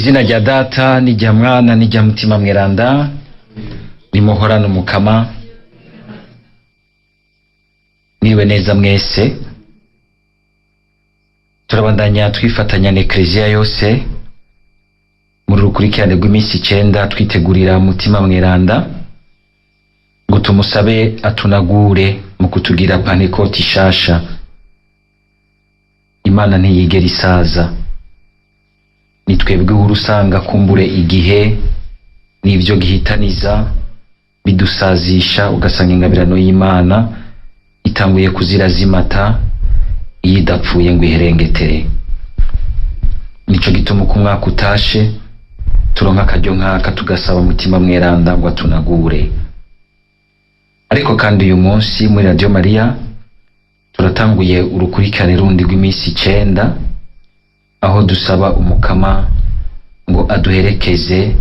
Izina rya Data n'irya Mwana n'irya Mutima Mweranda, nimuhorane Umukama. Mwiriwe neza mwese. Turabandanya twifatanya na Ekleziya yose muri urukurikirane rw'iminsi 9 twitegurira Mutima Mweranda ngo tumusabe atunagure mu kutugira Pantekoti shasha. Imana ntiyigera isaza, ni twebwe uhora usanga kumbure igihe n'ivyo gihitaniza bidusazisha, ugasanga ingabirano y'Imana itanguye kuzira zimata iyo idapfuye ngo iherengetere. Nico gituma uko umwaka utashe turonka akaryo nk'aka tugasaba Mutima Mweranda ngo atunagure. Ariko kandi uyu munsi muri Radio Maria turatanguye urukurikirane rundi rw'iminsi 9 aho dusaba Umukama ngo aduherekeze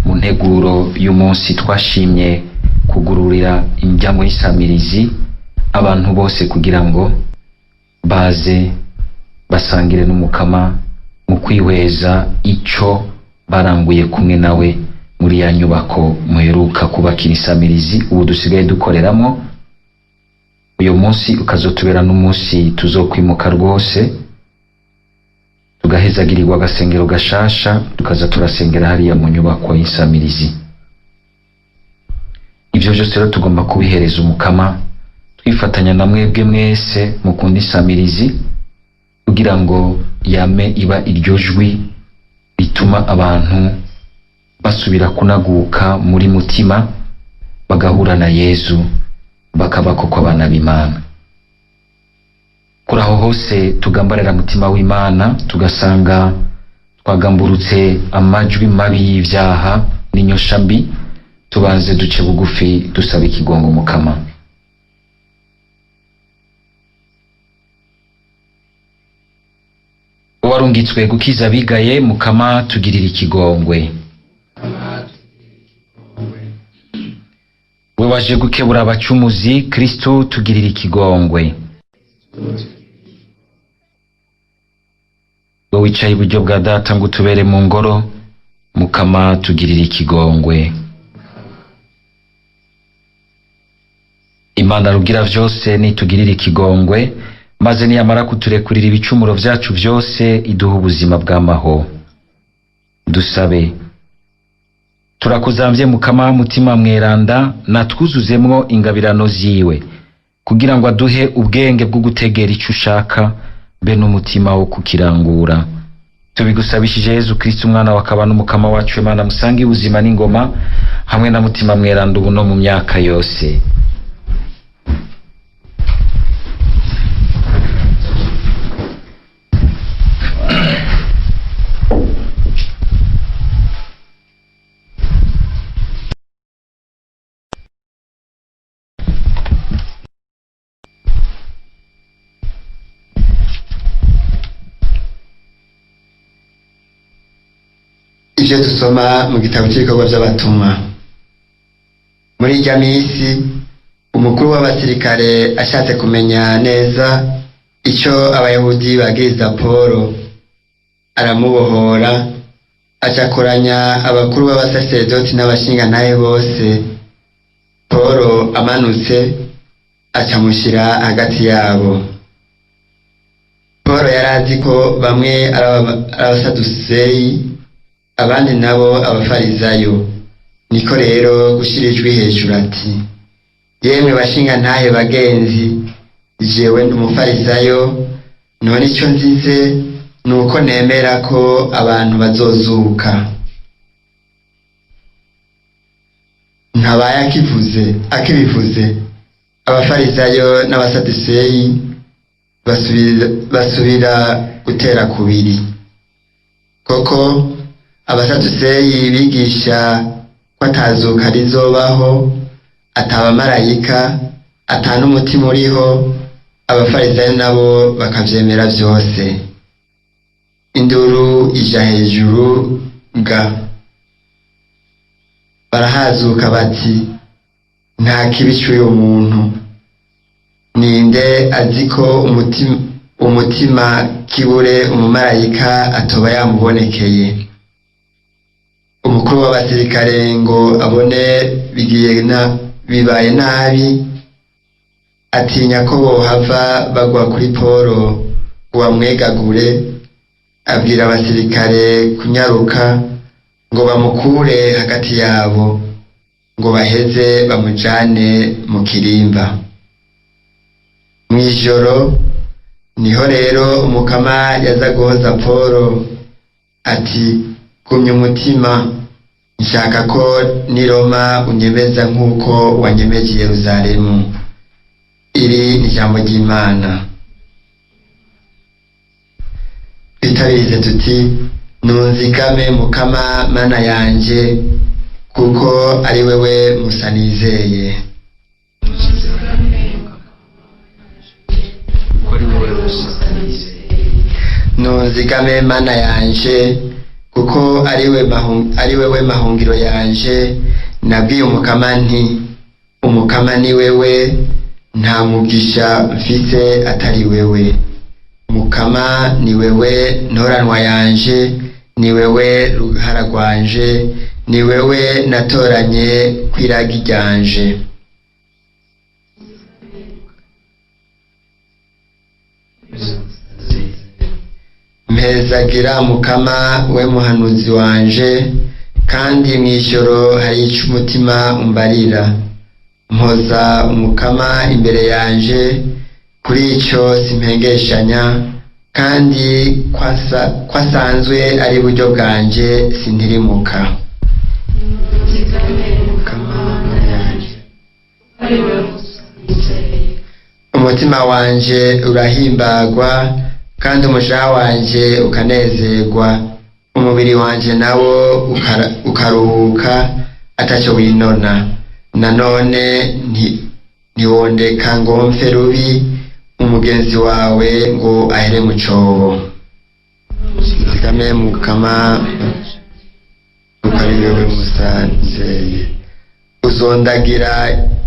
mu nteguro y'umunsi twashimye kugururira imiryango y'isamirizi abantu bose kugira ngo baze basangire n'Umukama mu kwihweza ico baranguye kumwe nawe muri ya nyubako muheruka kubakira isamirizi ubu dusigaye dukoreramo. Uyu munsi ukazotubera n'umunsi tuzokwimuka rwose, tugahezagirirwa agasengero gashasha, tukaza turasengera hariya mu nyubako y'isamirizi. Ivyo vyose rero tugomba kubihereza Umukama, twifatanya na mwebwe mwese mukunda isamirizi, kugira ngo yame iba iryo jwi rituma abantu basubira kunaguka muri mutima, bagahura na Yezu, bakaba koko abana b'Imana. Kuri aho hose tugambarira mutima w'Imana, tugasanga twagamburutse amajwi mabi y'ivyaha n'inyosha mbi, tubanze duce bugufi dusaba ikigongo Umukama. Uwarungitswe gukiza abigaye, Mukama tugirira ikigongwe. We waje gukebura abacumuzi, Kristo tugirira ikigongwe. We wicaye iburyo bwa Data ngo utubere mu ngoro, Mukama tugirira ikigongwe. Imana rugira vyose nitugirira ikigongwe, maze niyamara kuturekurira ibicumuro vyacu vyose iduha ubuzima bw'amaho. Dusabe. Turakuzamvye Mukama Mutima Mweranda, natwuzuzemwo ingabirano ziwe, kugira ngo aduhe ubwenge bwo gutegera ico ushaka, be n'umutima wo kukirangura. Tubigusabishije Yezu Kristo umwana wakaba n'Umukama wacu. Imana musange ubuzima n'ingoma hamwe na Mutima Mweranda ubu no mu myaka yose. Ivyo dusoma mu gitabo cy'ibikorwa by'abatumwa. Muri irya misi umukuru w'abasirikare ashatse kumenya neza ico abayahudi bagiriza Polo, aramubohora, acakoranya abakuru b'abasaseredoti n'abashingantahe bose. Polo amanutse acamushira hagati yabo. Polo yari azi ko bamwe ari abasaduseyi, abandi nabo abafarizayo. Niko rero gushira ijwi hejuru ati: yemwe bashingantahe bagenzi, jewe ndi umufarizayo, none ico nzize nuko nemera ko abantu bazozuka. Ntabaye akibivuze, abafarizayo n'abasaduseyi basubira gutera kubiri. Koko abasaduseyi bigisha ko atazuka rizobaho, atabamarayika, ata n'umutima uriho, abafarizayo nabo bakavyemera vyose. Induru ija hejuru ga barahazuka bati: nta kibi c'uyu muntu, ninde azi ko umutima kibure umumarayika atoba yamubonekeye. Umukuru w'abasirikare ngo abone bigiye na bibaye nabi, atinya ko bohava bagwa kuri Polo ngo bamwegagure, abwira abasirikare kunyaruka ngo bamukure hagati yabo, ngo baheze bamujane mu kirimba. Mw'ijoro niho rero umukama yaza guhoza Polo ati: gumya umutima, nshaka ko n'i Roma unyemeza nk'uko wanyemeje i Yeruzalemu. Iri ni ijambo ry'Imana. Twitabirize tuti: nunzigame Mukama Mana yanje, kuko ari wewe musa nizeye. Kuko ari wowe gusa nizeye. Nunzigame Mana yanje, kuko ari wewe mahungiro yanje. Nabwiye Umukama nti: Umukama ni wewe, nta mugisha mfise atari wewe. Mukama ni wewe ntoranwa yanje, ni wewe ruhara rwanje, ni wewe natoranye kw'iragi ryanje. Mpezagira Mukama we muhanuzi wanje, kandi mw'ijoro hari ico umutima umbarira. Mpoza Umukama imbere yanje, kuri ico simpengeshanya, kandi kwasanzwe ari buryo bwanje sintirimuka. Mukama Mana yanje. Ari wowe gusa nizeye. Umutima wanje urahimbagwa, kandi umushaha wanje ukanezerwa, umubiri wanje nawo ukaruhuka ataco winona. Nanone ntiwondeka ngo mfe rubi, umugenzi wawe ngo ahere mu cobo. Nzigame Mukama, kuko ari wewe musa nizeye.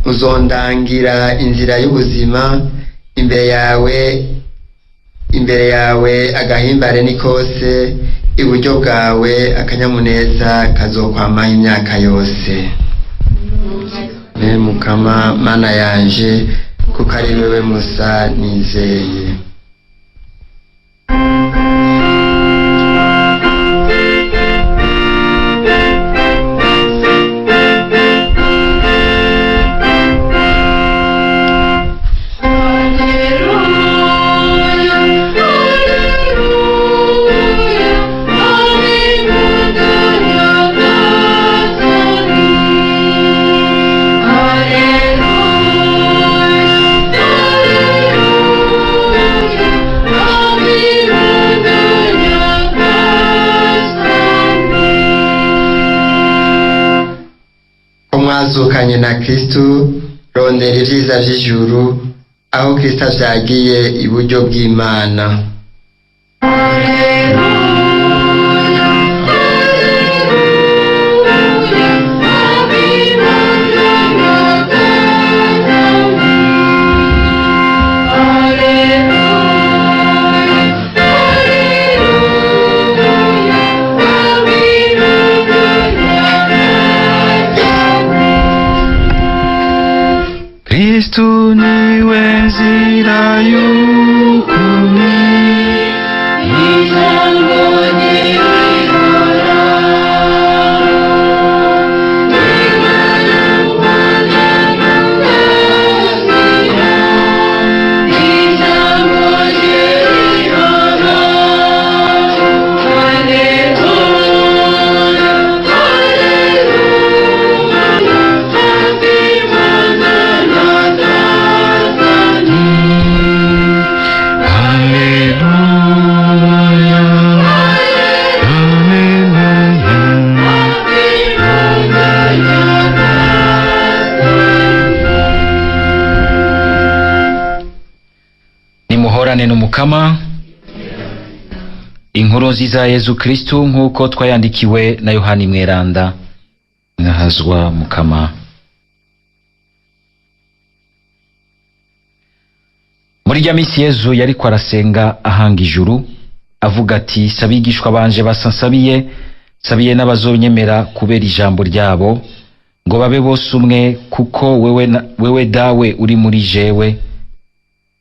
Uzondangira inzira y'ubuzima, imbere yawe agahimbare ni kose, iburyo bwawe akanyamuneza kazokwamaho imyaka yose. Ne Mukama Mana yanje, kuko ari wewe musa nizeye. Alleluia, alleluia, alleluia, Ko mwazukanye na Kristu, rondera ivyiza vy'ijuru, aho Kristo avyagiye iburyo bw'Imana. Kristu niwe nzira y'ukuri, Haleluya, haleluya. Nimuhorane n'Umukama. Inkuru nziza ya Yezu Kristu nk'uko twayandikiwe na Yohani Mweranda. Nahazwa Mukama. Muri rya minsi Yezu yariko arasenga ahanga ijuru, avuga ati: "Sabigishwa banje basansabiye, Sabiye n'abazonyemera kubera ijambo ryabo, ngo babe bose umwe, kuko wewe Dawe uri muri jewe,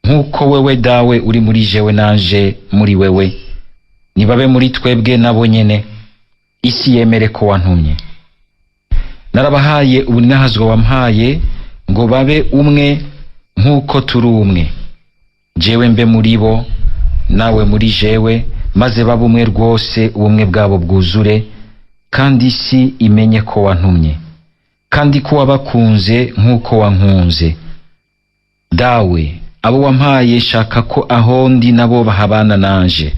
nk'uko wewe Dawe uri muri jewe nanje muri wewe, nibabe muri twebwe nabo nyene, isi yemere ko wantumye. Narabahaye ubuninahazwa wampaye, ngo babe umwe nk'uko turi umwe, jewe mbe muri bo nawe muri jewe, maze babe umwe rwose, ubumwe bwabo bwuzure, kandi isi imenye ko wantumye, kandi ko wabakunze nk'uko wankunze. Dawe, abo wampaye shaka ko aho ndi nabo bahabana nanje,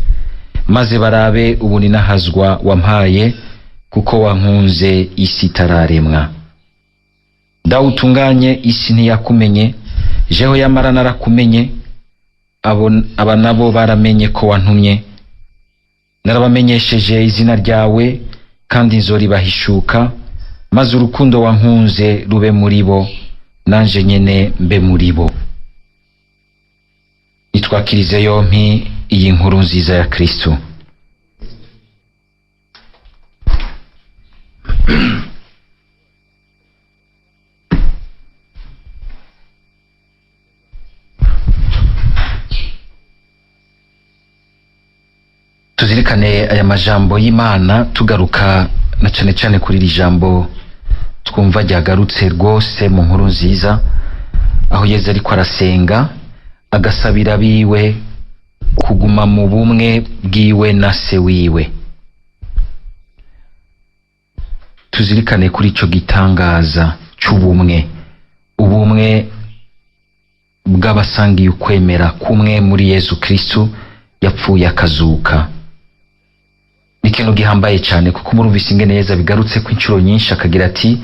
maze barabe ubuninahazwa wampaye, kuko wankunze isi itararemwa. Dawe utunganye, isi ntiyakumenye, jeho yamara narakumenye, aba nabo baramenye ko wantumye. Narabamenyesheje izina ryawe, kandi nzoribahishuka, maze urukundo wankunze rube muri bo, nanje nyene mbe muri bo. Nitwakirize yompi iyi nkuru nziza ya Kristo. Tuzirikane aya majambo y'Imana, tugaruka na cane cane kuri iri jambo twumva ryagarutse rwose mu nkuru nziza, aho Yezu ariko arasenga agasabira biwe kuguma mu bumwe bwiwe na se wiwe. Tuzirikane kuri ico gitangaza c'ubumwe, ubumwe bw'abasangiye ukwemera kumwe muri Yezu Kristo yapfuye akazuka. Ni ikintu gihambaye cyane, kuko murumvise ingene Yezu abigarutse ko inshuro nyinshi, akagira ati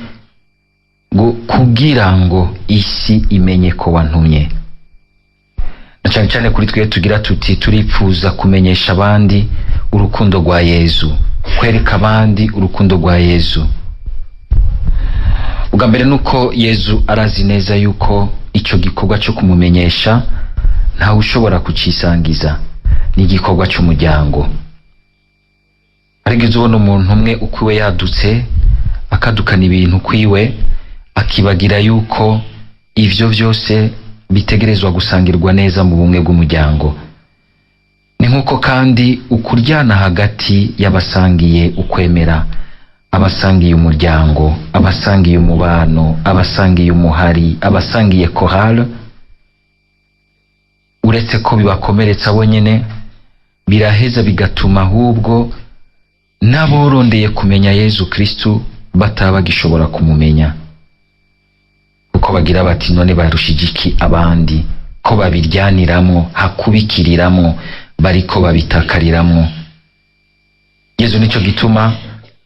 ngo kugira ngo isi imenye ko wantumye. Na cyane cyane kuri twe tugira tuti turipfuza kumenyesha abandi urukundo rwa Yezu, kwereka abandi urukundo rwa Yezu. Ubwa mbere nuko Yezu arazi neza yuko ico gikorwa cyo kumumenyesha ntawe ushobora kucisangiza, ni igikorwa cy'umuryango. Ariko ubona umuntu umwe ukwiwe yadutse akadukana ibintu kwiwe, akibagira yuko ivyo vyose bitegerezwa gusangirwa neza mu bumwe bw'umuryango. Ni nkuko kandi ukuryana hagati y'abasangiye ukwemera, abasangiye umuryango, abasangiye umubano, abasangiye umuhari, abasangiye chorale, uretse ko bibakomeretsa bonyene, biraheza bigatuma ahubwo n'aborondeye kumenya Yezu Kristo bataba bagishobora kumumenya, kuko bagira bati none barushije iki abandi, ko babiryaniramwo, hakubikiriramwo, bariko babitakariramwo. Yezu nico gituma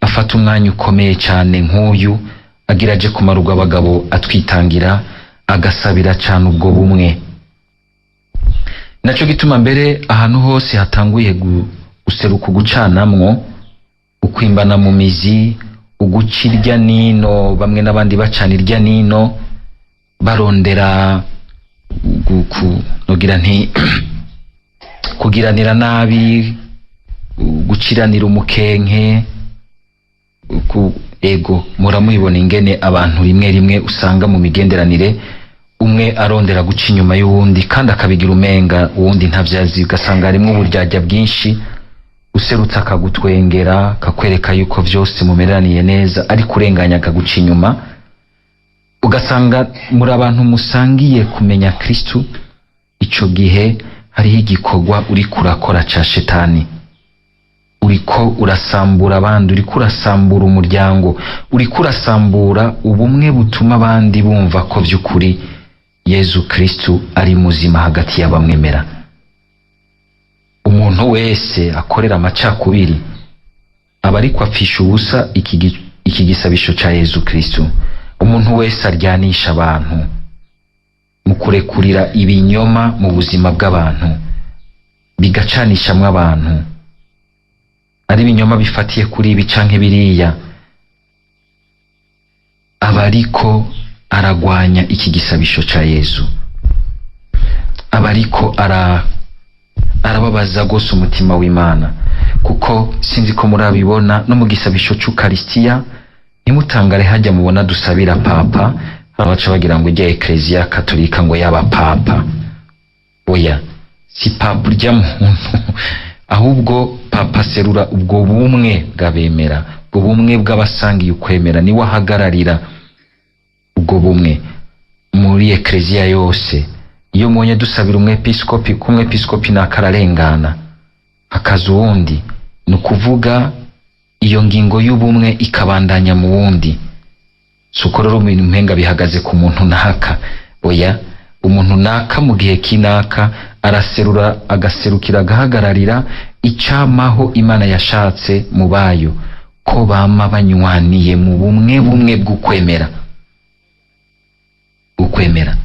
afata umwanya ukomeye cyane nk'uyu, agira aje kumarurwa abagabo, atwitangira, agasabira cyane ubwo bumwe. Naco gituma mbere ahantu hose hatanguye guseruka ugucanamwo, ukwimbana mu mizi, uguca irya nino, bamwe n'abandi bacana irya nino, barondera nogira nti kugiranira nabi, guciranira umukenke, ego muramubibona ingene abantu rimwe rimwe usanga mu migenderanire umwe arondera guca inyuma y'uwundi, kandi akabigira umenga uwundi ntavyazi, ugasanga harimwo uburyarya bwinshi, userutse akagutwengera akakwereka yuko vyose mumeraniye neza, ariko urenganya akaguca inyuma. Ugasanga muri abantu musangiye kumenya Kristo, ico gihe hariho igikorwa uriko urakora ca shetani, uriko urasambura abandi, uriko urasambura umuryango, uriko urasambura ubumwe butuma abandi bumva ko vy'ukuri Yezu Kristo ari muzima hagati y'abamwemera. Umuntu wese akorera amacakubiri aba ariko apfisha ubusa iki gisabisho ca Yezu Kristo. Umuntu wese aryanisha abantu mu kurekurira ibinyoma mu buzima bw'abantu, bigacanishamwo abantu, ari ibinyoma bifatiye kuri ibi canke biriya, aba ariko aragwanya iki gisabisho ca Yezu, aba ariko Arababaza gose umutima w'Imana, kuko sinzi ko murabibona no mu gisabisho c'Ukarisitiya. Ntimutangare hajya mubona dusabira papa, abaca bagira ngo ijya Ekleziya Katolika ngo yaba papa. Oya, si papa urya muntu, ahubwo papa aserura ubwo bumwe bw'abemera, ubwo bumwe bw'abasangiye ukwemera, niwe ahagararira ubwo bumwe muri ekleziya yose. Iyo mubonye dusabira umwepiskopi, ko umwepiskopi nakararengana hakaza uwundi, ni ukuvuga iyo ngingo y'ubumwe ikabandanya mu wundi. Si uko rero ibintu mpenga bihagaze ku muntu naka. Oya, umuntu naka mu gihe kinaka araserura, agaserukira, agahagararira icamaho Imana yashatse mu bayo, ko bama banywaniye mu bumwe, bumwe bw'ukwemera, ukwemera.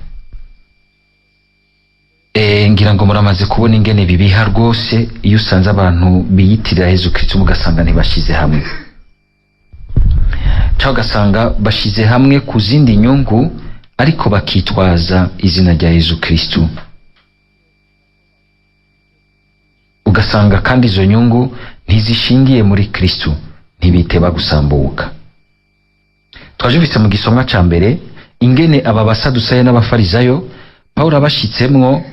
Ngira ngo muramaze kubona ingene bibiha rwose iyo usanze abantu biyitirira Yezu Kristo mugasanga ntibashize hamwe, cyangwa ugasanga bashize hamwe ku zindi nyungu ariko bakitwaza izina rya Yezu Kristo. Ugasanga kandi izo nyungu ntizishingiye muri Kristo, ntibiteba gusambuka. Twajumvise mu gisomwa ca mbere ingene aba basadusayo n'abafarizayo Pawulo abashitsemwo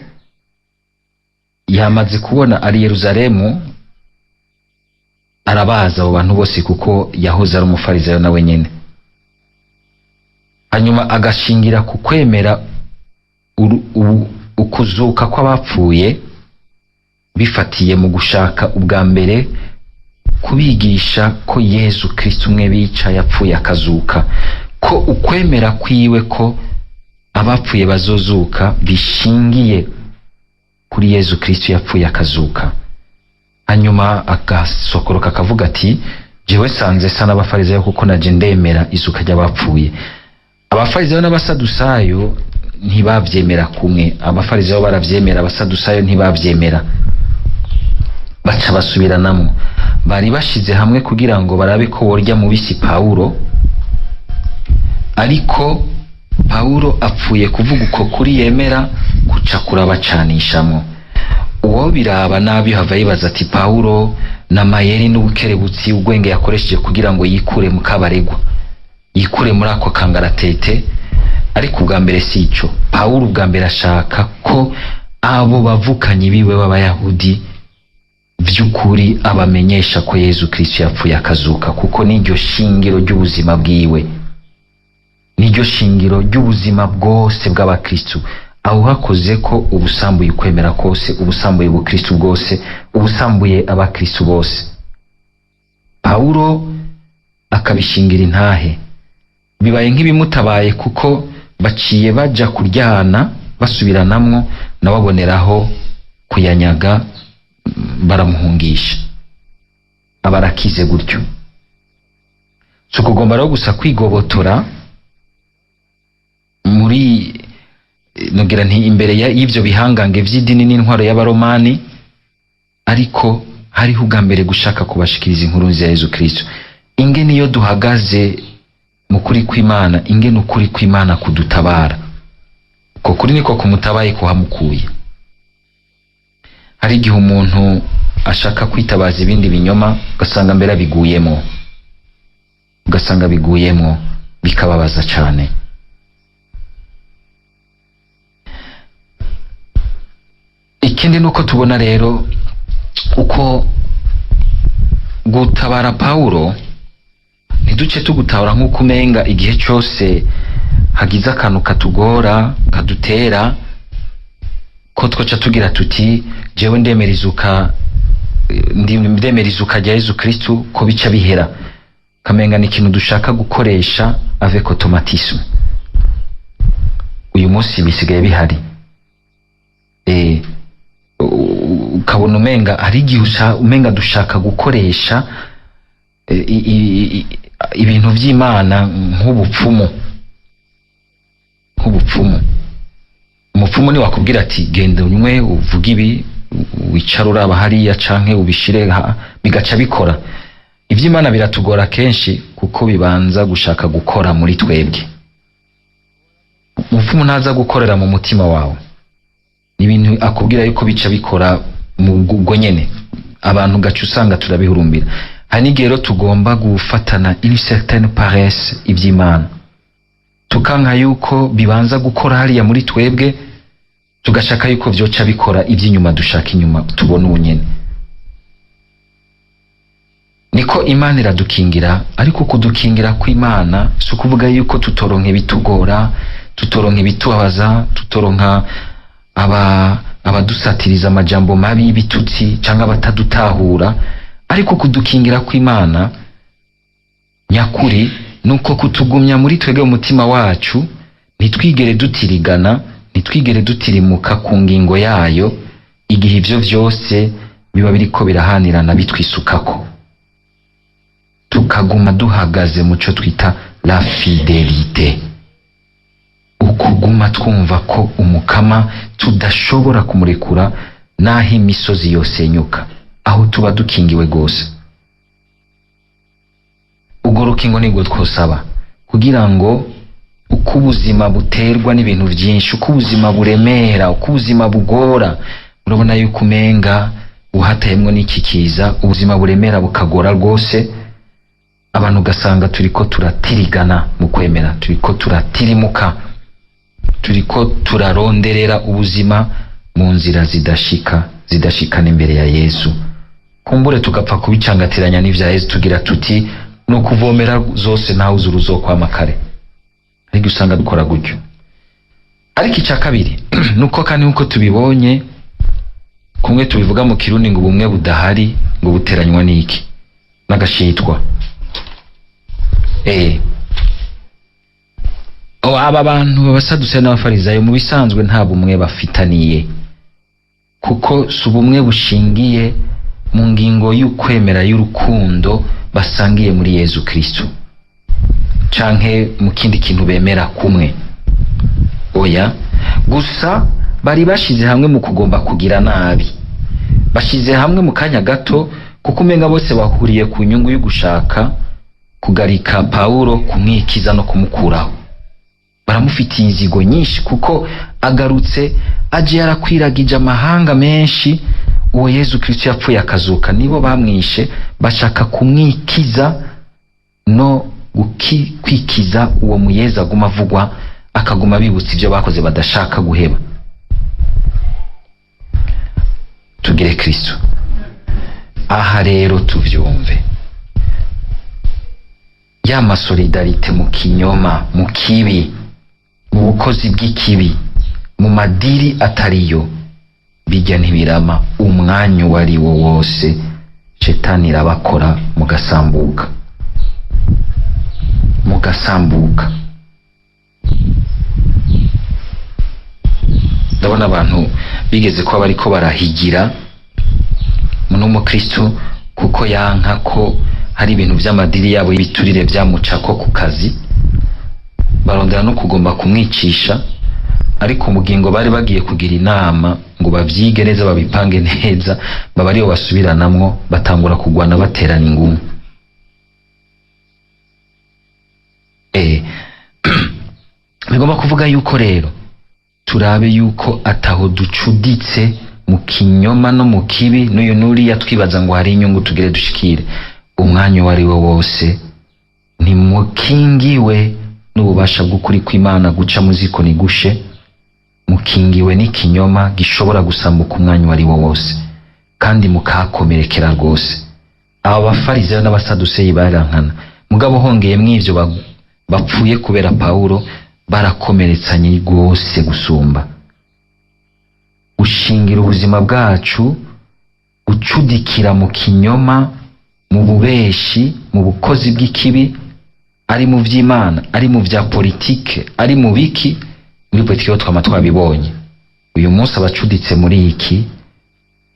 yamaze kubona ari Yerusalemu, arabaza abo bantu bose kuko yahoze ari umufarizayo nawe nyene. Hanyuma agashingira ku kwemera ukuzuka kw'abapfuye, bifatiye mu gushaka ubwa mbere kubigisha ko Yezu Kristo umwe bica yapfuye akazuka, ko ukwemera kwiwe ko abapfuye bazozuka bishingiye kuri Yezu Kristo yapfuye akazuka. Hanyuma agasokoroka akavuga ati jewe sanze sa n'abafarizayo kuko naje ndemera izuka ry'abapfuye. Abafarizayo n'abasadusayo ntibavyemera kumwe, abafarizayo baravyemera, abasadusayo ntibavyemera, baca basubiranamwo. Bari bashize hamwe kugira ngo barabe ko worya mubisi Pawulo, ariko Pawulo apfuye kuvuga uko kuri yemera kuca kurabacanishamwo. Uwo biraba nabi hava yibaza ati Pawulo na mayeri n'ubukerebutsi ubwenge yakoresheje kugira ngo yikure mu kabaregwa, yikure muri ako kangaratete. Ariko ubwa mbere si ico. Pawulo ubwa mbere ashaka ko abo bavukanyi biwe b'Abayahudi vy'ukuri abamenyesha ko Yezu Kristo yapfuye akazuka, kuko niryo shingiro ry'ubuzima bwiwe, niryo shingiro ry'ubuzima bwose bw'abakristu. Aho hakoze ko ubusambuye ukwemera kose, ubusambuye ubukristu bwose, ubusambuye abakristu bose. Pawulo akabishingira intahe. Bibaye nk'ibimutabaye kuko baciye baja kuryana basubiranamwo, nawe aboneraho kuyanyaga, baramuhungisha, abarakize gutyo. Si ukugomba rero gusa kwigobotora muri nogira nti imbere y'ivyo bihangange vy'idini n'intwaro y'abaromani, ariko hariho ubwa mbere gushaka kubashikiriza inkuru nziza ya Yezu Kristo. Ingene iyo duhagaze mu kuri kw'Imana, ingene ukuri kw'Imana kudutabara, uko kuri niko kumutabaye kuhamukuye. Hari igihe umuntu ashaka kwitabaza ibindi binyoma ugasanga mbere abiguyemo, ugasanga biguyemo bikababaza cane. Ikindi nuko tubona rero uko gutabara Pawulo, ntiduce tugutabara nk'uko umenga igihe cyose hagize akantu katugora kadutera ko twoca tugira tuti jewe ndemera izuka, ndemera izuka rya Yezu Kristo, ko bica bihera. Kamenga ni ikintu dushaka gukoresha avec automatisme. Uyu munsi bisigaye bihari. Ukabona umenga hari igihe umenga dushaka gukoresha ibintu vy'Imana nk'ubupfumu, nk'ubupfumu. Umupfumu ni wakubwira ati genda unywe uvuge ibi, wicare uraba hariya canke ubishire bigaca bikora. Ivy'Imana biratugora kenshi kuko bibanza gushaka gukora muri twebwe. Umupfumu ntaza gukorera mu mutima wawe, ni ibintu akubwira yuko bica bikora Mu ubwo nyene abantu gaca usanga turabihurumbira. Hari n'igihe rero tugomba gufatana une certaine paresse ivy'Imana, tukanka yuko bibanza gukora hariya muri twebwe, tugashaka yuko vyoca bikora ivy'inyuma dushaka inyuma tubona ubu nyene. Niko Imana iradukingira, ariko kudukingira kw'Imana si ukuvuga yuko tutoronka ibitugora, tutoronka ibitubabaza, tutoronka abadusatiriza amajambo mabi y'ibitutsi canke abatadutahura. Ariko kudukingira kw'Imana nyakuri nuko kutugumya muri twebwe mu mutima wacu, ntitwigere dutirigana, ntitwigere dutirimuka ku ngingo yayo igihe ivyo vyose biba biriko birahanirana bitwisukako, tukaguma duhagaze mu cyo twita la fidélité, ukuguma twumva ko Umukama tudashobora kumurekura n'aho imisozi yosenyuka, aho tuba dukingiwe rwose. Urwo rukingo nibwo twosaba kugira ngo uko ubuzima buterwa n'ibintu byinshi, uko ubuzima buremera, uko ubuzima bugora, urabona yuko umenga uhatayemwo n'iki kiza, ubuzima buremera bukagora rwose abantu, ugasanga turiko turatirigana mu kwemera, turiko turatirimuka, turiko turaronderera ubuzima mu nzira zidashikana imbere ya Yesu. Kumbure tugapfa kubicangatiranya n'ivya Yesu, tugira tuti ni ukuvomera zose, ntawe uzi uruzokwama kare. Ariko usanga dukora gutyo. Ariko icya kabiri nuko kandi nkuko tubibonye, kumwe tubivuga mu Kirundi ngo ubumwe budahari ngo buteranywa n'iki? N'agashitwa. Aba bantu b'Abasaduseyo n'Abafarizayo mu bisanzwe nta bumwe bafitaniye, kuko si ubumwe bushingiye mu ngingo y'ukwemera y'urukundo basangiye muri Yezu Kristo canke mu kindi kintu bemera kumwe. Oya, gusa bari bashize hamwe mu kugomba kugira nabi, bashize hamwe mu kanya gato, kuko umenga bose bahuriye ku nyungu yo gushaka kugarika Pawulo, kumwikiza no kumukuraho. Baramufitiye inzigo nyinshi kuko agarutse aje yarakwiragije amahanga menshi uwo Yezu Kristo yapfuye akazuka, nibo bamwishe. Bashaka kumwikiza no kwikiza uwo muyezi aguma avugwa, akaguma bibutsa ibyo bakoze badashaka guheba. Tugire Kristo. Aha rero tuvyumve ya ma solidarité mu kinyoma, mu kibi, mu bukozi bw'ikibi, mu madiri atariyo, bijya ntibirama. Umwanya uwo ari wo wose shetani irabakora mugasambuka, mugasambuka. Ndabona abantu bigeze kuba bariko barahigira n'umukristo kuko yanka ko hari ibintu vy'amadiri yabo y'ibiturire vyamucako ku kazi, barondera no kugomba kumwicisha. Ariko umugingo bari bagiye kugira inama ngo bavyige neza, babipange neza, baba ariyo basubiranamwo, batangura kugwana, baterana ingumu. Bigomba kuvuga yuko rero turabe yuko ataho ducuditse mu kinyoma no mu kibi n'uyu n'uriya, twibaza ngo hari inyungu tugire dushikire. Umwanya uwo ari wo wose ntimukingiwe n'ububasha bw'ukuri kw'Imana guca mu ziko nigushe, mukingiwe n'ikinyoma gishobora gusambuka umwanya uwo ari wo wose, kandi mukahakomerekera rwose. Aba Bafarizayo n'Abasaduseyi barankana, mugabo hongeyemwo ivyo bapfuye kubera Pawulo, barakomeretsanye rwose gusumba. Gushingira ubuzima bwacu, gucudikira mu kinyoma, mu bubeshi, mu bukozi bw'ikibi, ari mu vy'Imana, ari mu vya politike, ari mu biki, muri politike ho twama twabibonye. Uyu munsi abacuditse muri iki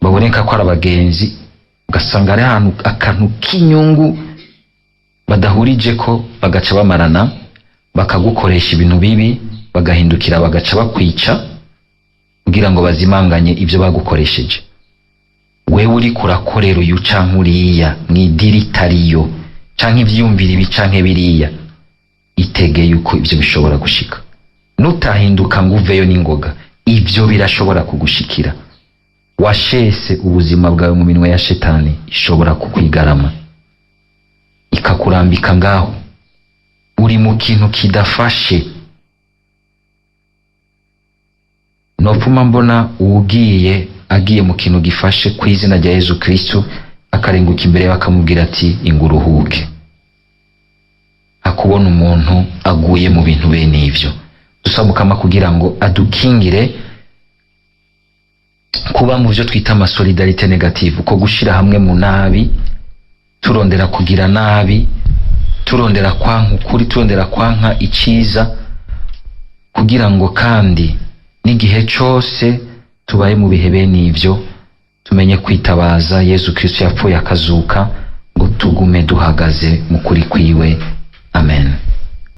baboneka ko ari abagenzi, ugasanga ari ahantu akantu k'inyungu badahurije ko bagaca bamarana, bakagukoresha ibintu bibi, bagahindukira bagaca bakwica kugira ngo bazimanganye ibyo bagukoresheje. Wewe uriko urakorera uyu canke uriya mw'idiri itariyo, canke ivyiyumviro ibi canke biriya, itege yuko ivyo bishobora gushika. Nutahinduka ngo uveyo n'ingoga, ivyo birashobora kugushikira. Washese ubuzima bwawe mu minwe ya shetani, ishobora kukwigarama ikakurambika ngaho uri mu kintu kidafashe. Nopfuma mbona uwugiye agiye mu kintu gifashe ku izina rya Yezu Kristo, akarenguka imbere bakamubwira ati inguruhuke. Hakubona umuntu aguye mu bintu bene ivyo, dusabukama kugira ngo adukingire kuba mu byo twita amasolidarite negative, uko gushira hamwe mu nabi, turondera kugira nabi, turondera kwanka ukuri, turondera kwanka iciza, kugira ngo kandi n'igihe cose tubaye mu bihe bene ivyo tumenye kwitabaza Yezu Kristo yapfuye akazuka, ngo tugume duhagaze mu kuri kwiwe. Amen.